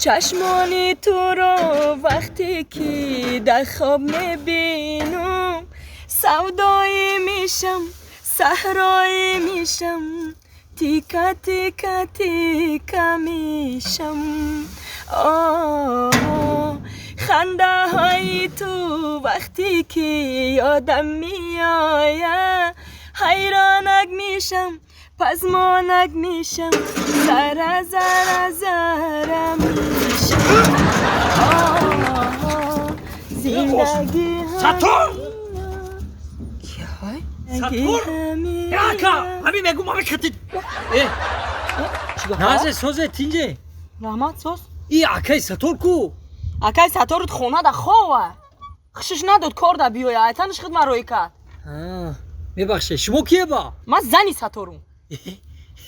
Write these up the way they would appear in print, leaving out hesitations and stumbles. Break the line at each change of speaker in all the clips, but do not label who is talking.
Чашмони туро вақте ки дар хоб мебинам, савдоӣ мешам, саҳроӣ мешам, тика тика тика мешам. Хандаҳои ту вақте ки ёдам меояд, ҳайронак мешам, пазмонак мешам, зара зара зара мешам. Зиндагӣ
Саттор!
Киҳай?
Саттор! Ака, ҳамин мегум, ҳамин хати. Э, назе созе тинҷе.
Раҳмат, соз.
И акаи Саттор ку?
Акаи Сатторут хона да хова. Хушиш надод кор да биёя, айтаниш худ ман роӣ кард.
Мебахшед, шумо кие ба?
Ман зани Сатторум.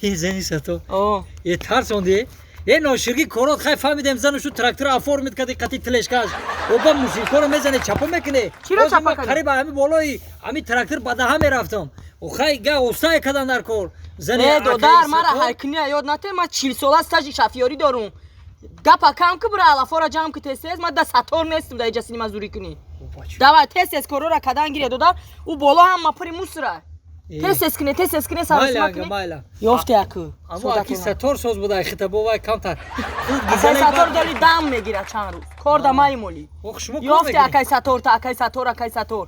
Э, зани Саттор.
О.
Э, тарсонди? Э, ноширги корот хай фаҳмидем, зану шу трактора оформить кади қати тележка ш. Оба мужик оро мезане, чапо мекуне.
Чиро чапа кардӣ?
Қариб ҳами болои ҳами трактор ба даҳа мерафтам. О хай га остае кадан дар кор. Зани
Э,
акаи
додар, мара
Саттор.
ҳайкуния ёд нате, ман 40 сола стажи шофёрӣ дорум. Гапа кам ки, бира алафора ҷамъ ки, тез тез. Ман да Саттор нестам, да иҷа синема зурӣ кунӣ. Давай, тез тез корора кадан гире, додар. Ӯ боло ҳама пури мусора.
Э.
Тез тез куне, тез тез куне,
Майла,
саросима
анга,
куне.
майла.
Ёфте аку.
Аммо аки Саттор соз буда, хитабо вай камтар.
Акай Саттор доли дам мегирад чанд рӯз. Кор да маймолӣ.
Ох, шумо кор
Ёфте
мекунед?
акай Саттор та, акай Саттор, акай Саттор.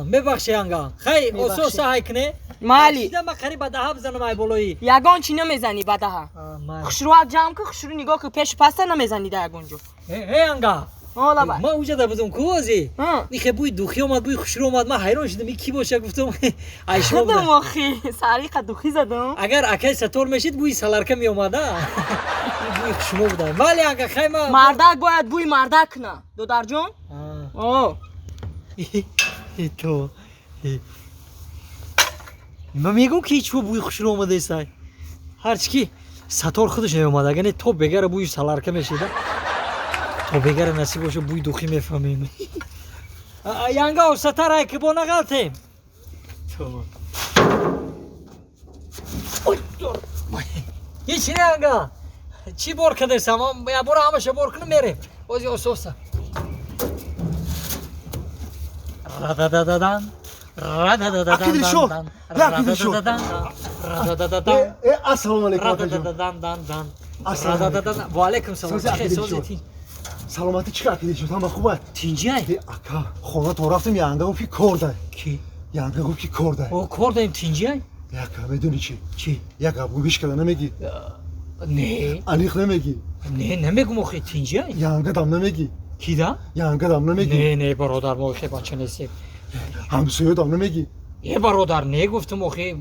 Мебахши, анга. Хай,
Мебахши.
ососа ҳай куне.
Майли.
Ма қариб ба даҳа бизанам ай болои.
Ягон чӣ намезанӣ ба даҳа.
Майла.
Хушрӯак ҷамъ ки, хушрӯ нигоҳ ки, пеши паста намезанӣ да ягон ҷо.
Э, э, анга.
Ола.
Ма уҷада будум ку ози. Ихе бӯи духӣ омад, бӯи хушрӯ омад, ман ҳайрон шудам, и кӣ боша гуфтам. Ай шумо
Худам
буда.
охи, сариқа духӣ задам.
Агар акаи Саттор мешид, бӯи саларка меомад, а? Ин бӯи хушмо буда. Вале анга хай ма.
Мардак бояд бӯи мардак куна, додарҷон. О.
Э, то. Э. Ман мегӯм ки ҳеҷ бӯи хушрӯ омадаестай. Ҳарчи ки Саттор худаш намеомад, агар не то бегара бӯи саларка мешида. То бегара насиб боша, бӯи духӣ мефаҳмем. Янга осатар ай ки бо нағалтем. То. Ой, ҳеҷ не анга. Чӣ бор кардесам? Я бора ҳамаша бор кунам, мерем. Ози ососа. Ра-да-да-да-дан. Ра-да-да-да-дан.
Аки Дилшод! Аки Дилшод!
Ра-да-да-да-дан.
Э, э, ассалому алайкум, акаҷон.
Ра-да-да-да-дан-дан-дан.
Ассалому
Ра-да-да-да-дан. Ва алайкум салом.
Сози,
Чӣ
аки
хел сози
Дилшод.
тин?
Саломатӣ чӣ, аки Дилшод, ҳама хуб аст?
Тинҷай?
Э, ака, хона то рафтем, янга гуфт, ки кор дай.
Ки?
Янга гуфт, ки кор дай.
О, кор даем, тинҷай?
Э, ака, медонӣ чӣ?
Чӣ?
Як гап гӯ, ҳеч када намегӣ.
Не.
Аниқ намегӣ.
Не, намегум охи, тинҷай?
Янгадам намегӣ.
Кида?
Янгадам намегӣ.
Не, не, бародар, мо охи бача нестем.
Ҳамсоёдам намегӣ.
Э, бародар, не гуфтам охи,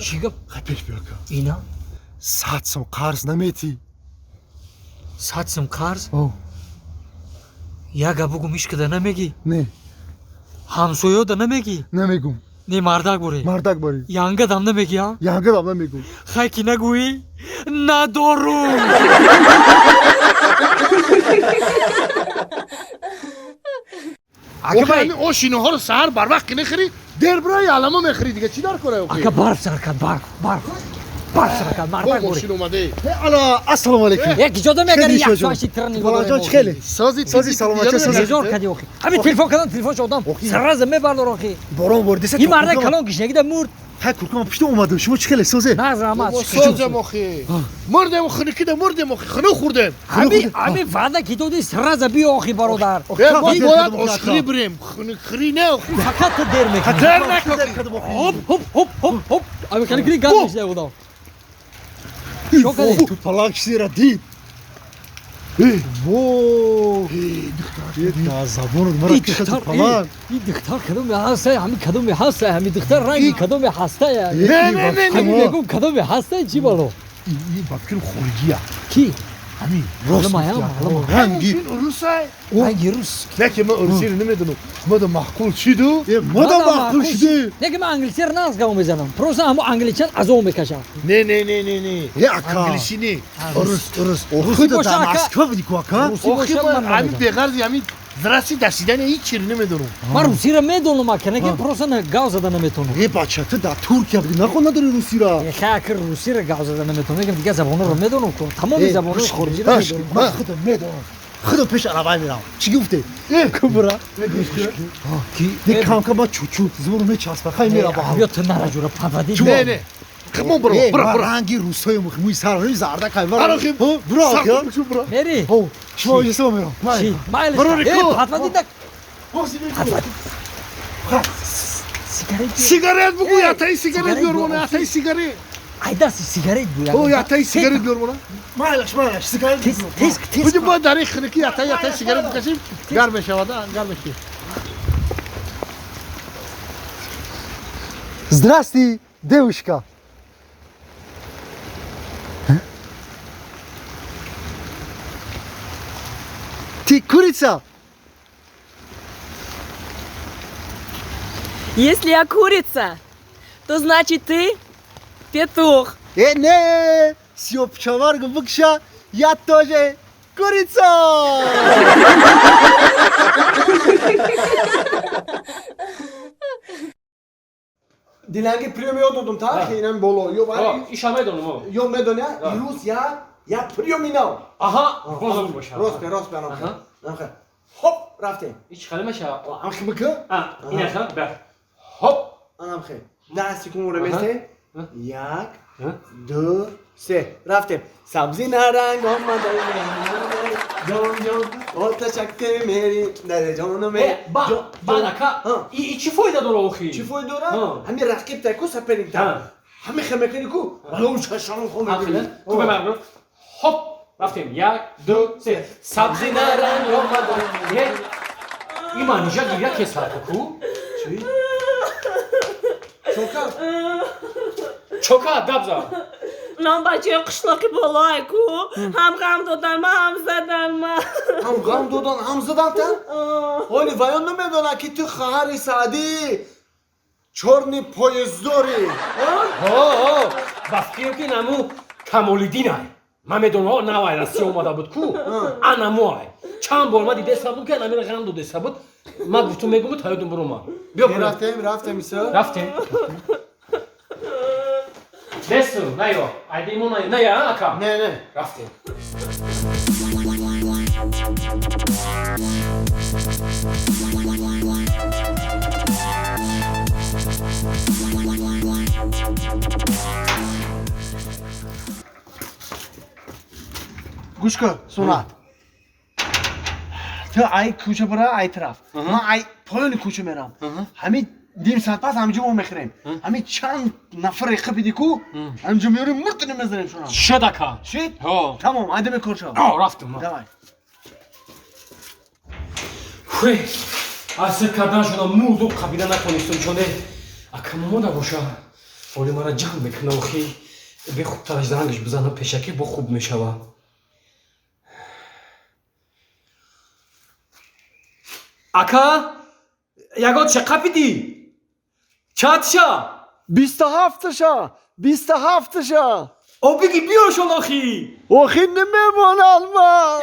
чӣ гап?
Хай, пеш биё, ака.
Ина?
100 сом қарз наметӣ?
100 сум қарз?
О.
Як гап бугум, ҳеч када намегӣ?
Не.
Ҳамсоёда намегӣ?
Намегум.
Не, мардак борӣ.
Мардак борӣ.
Янгадам намегӣ, а?
Янгадам намегум.
Хай ки нагӯӣ, надорум.
Акбай, ошиноҳоро саҳар барвақт ки нехӯрӣ, дер бираи аламо мехӯрӣ, дига чӣ дар кора?
Ака, барф сар кард, барф, барф, барф сар кард, мардак
бо
борӣ.
мошин омаде.
Э, ала, ассалому алайкум.
Як иҷоза мегари,
Хеле
як
шоҷон.
соати трани.
Баланҷон, чӣ хеле?
Сози.
Сози, саломатӣ, сози.
Безор кади охи. Ҳамин телефон кардан, телефонш одам сразу мебардор охи.
Борон бордиса.
Ин марда калон гишнагида мурд.
Хай, куркама пушта омадам. Шумо чӣ хеле, созе?
Нағз, раҳмат.
Созем охи, мурдем, хунукида мурдем охи, хунук хӯрдем.
Ҳами ваъда ки доди, сразу биё охи, бародар.
Э, мо бояд ошхӯрӣ бирем, хунукхӯрӣ не охи.
Фақат ту дер мекунӣ.
Дер накун.
Хоп, хоп, хоп, хоп, хоп. Ами хеле кини гап мешуда одам. Чо кардӣ?
Ту палак чизера дид. Во! Э, забонат мара
Ин
киша ту
духтар,
палак.
ин духтар кадоме ҳаста, ҳами кадоме ҳаста, ҳами духтар ранги кадоме ҳаста.
Не, не, не,
Ҳами мегум кадоме ҳаста, чӣ бало?
Ин ба фикрм хориҷия.
Ки?
Ҳамин рост.
Маълум,
гуфти,
маълум.
ака. Ранги.
Русай.
Ранги рус.
Не ки ман русиро намедонам, мада маъқул шиду.
Э, мада маъқул шуди.
Не ки ман англисиро нағз гап мезанам. Просто ҳамо англичан азоб мекашам.
Не, не, не, не, не.
Э, ака.
Англиси не, рус, рус.
Охи,
боша,
дар
ака.
Москва буди ку, ака?
Русӣ
охи
боша, ман
ҳамин
намедонам.
беғарзи ҳамин. Здрасти, до свидания, ҳеҷ чиро намедонам.
Ман русиро медонам, ака, неки просто гав зада наметонам.
Э, бача, ту дар Туркия будӣ, нахон надори русиро.
Ха, ака, русиро гав зада наметонам, мегам дигар забонҳоро медонам ку. Тамоми забонҳои хориҷиро медонам.
Ман худам медонам. Худам пеш арабай мерам. Чӣ гуфте? Кубра.
Ки?
Не, кам-кам ма чучу зуру мечаспа. Хай мерам ба ҳам.
Биё ту нара ҷура падвади.
Не, не. Хмо бро, бро, бро.
Ранги русои муи сар зарда кай.
Ара хи.
Бро,
бро.
Мери.
Хо, шумо иҷоза мерам.
Чӣ? Майлиш.
Бро,
падвади да. Падвади. Сигарет.
Сигарет бугу, ятаи сигарет биёр мона, ятаи сигарет.
Ай даст сигарет буя.
О, ятаи сигарет биёр мона.
Майлаш, майлаш, сигарет.
Тез, тез, тез.
Буди мо дар хиники ятаи сигарет бикашем, гарм мешавад, гарм мешавад.
Здрасти, девушка. Ты курица?
Если я курица, то значит ты петух.
Не, сёпчаваргу букша, я тоже курица.
Диланги приём ёд додум та, ки инам боло. Ё вари.
Иша медонам.
Ё медоня, ирӯз я приём инав.
Аҳа, боз боша.
Рост бе, рост бе, анам. Анам. Хоп, рафтем.
Ич хали меша.
Ам хи бика?
А, ина ха, бе. Хоп.
Анам хи. 10 секунд реместе. 1 2 3 рафтем. Сабзи наранг омада ҷон ҷон, оташакте мери, дар ҷону ме.
Ба, ба, ака. И чӣ фоида дора охи?
Чӣ фоида дора? Ҳами рақиб та ку саперник та. Ҳами хе мекунӣ ку, вало чашон хо мекунӣ.
Ту ба ман. Хоп, рафтем. 1 2 3. Сабзи наранг омада. И манижа гиря кесар ку?
Чӣ? Чока?
Чока дабза.
Нам бачаи қишлоқи болой ку, ҳам ғам додан ма, ҳам задан ма.
Ҳам ғам додан, ҳам задан та? Ҳоли ваён намедонад ки ту хоҳари Саъдӣ чорни поезддорӣ.
Ҳо, ба фикрам ки наму Камолиддин ай. Ман медонам, навай Россия омада буд ку, анамо ай. Чанд бор ма дидеса буд ки анамира ғам додеса буд. Ман гуфтум мегум таёдум бурума. Биё
рафтем, рафтем исо.
Рафтем. Десу, наё, айдимо на, ная, ака.
Не, не.
Рафтем.
Гӯш кун, Сунат. Ту ай кӯча бара, ай тараф. Ман ай поёни кӯча мерам. Ҳамин ним соат пас ҳамҷо мо мехӯрем. Ҳамин чанд нафаре қапиди ку, ҳамҷо меорем, муртини мезанем шуна.
Шуд, ака.
Шуд?
Ҳо.
Тамом, айда мекор шав.
Ҳо, рафтем.
Давай.
Хуй, аз сир кардан шуда мурду қабида натонистум, чоне ака момода боша. Оли мара ҷанг мекуна охи. Бехубтараш зангаш бизанам пешакӣ бо хуб мешава. Ака, ягон ча қапидӣ? Чанд ша?
27 ша, 27 ша.
О, биги биёшон охи.
Охи намемонад ман.